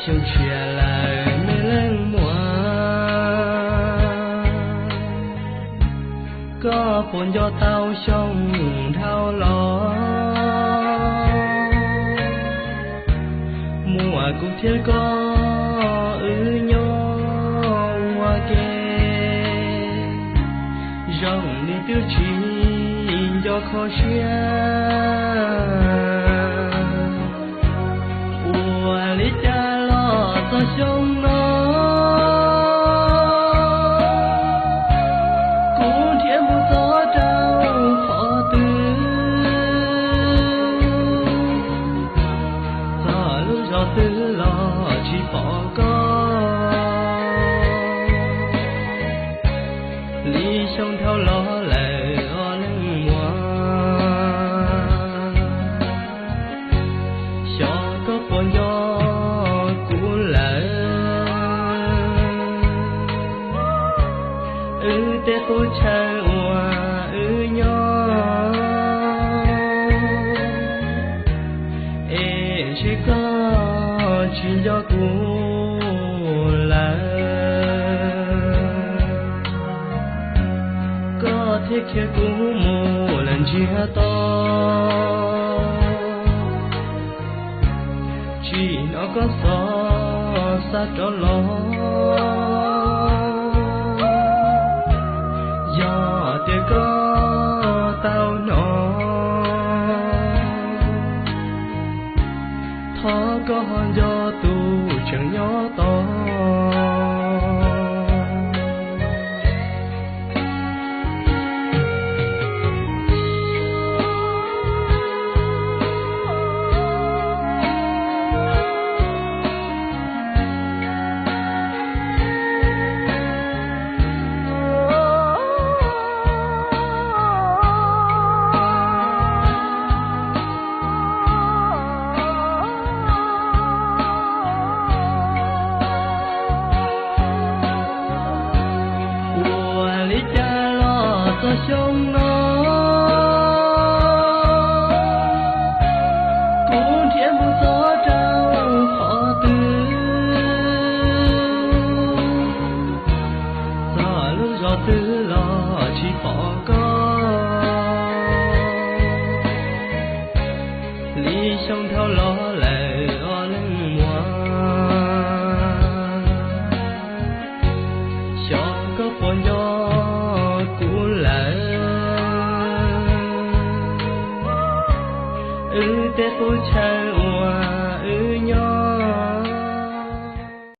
Xyoo tshiab lawm me leej muam, koj puas nco tau xyoo dhau los? Muaj kuv thiab koj wb nyob ua ke, zoo li twb tsis nco kho siab. Ua li cas los txog xyoo no, kuv nrhiav mus txog rau qhov twg, txog lub zos twg los tsis pom koj. Li xyoo dhau los lawm os leej muam, xyov koj puas nco kuv lawm. Wb tej qub chaw uas wb nyob, es ntshe koj tsis nco kuv lawm. Koj thiaj khiav kuv mus lawm ntsiag to, tsis hnov koj xov xa rov los. Yog tias koj tau hnov, thov koj ho nco tus tseem nyob tos. Ua li cas los txog xyoo no, kuv nrhiav mus txog rau qhov twg, txog lub zos twg los tsis pom koj. Li xyoo dhau los lawm os leej muam, xyov koj puas nco kuv lawm. Wb tej qub chaw uas wb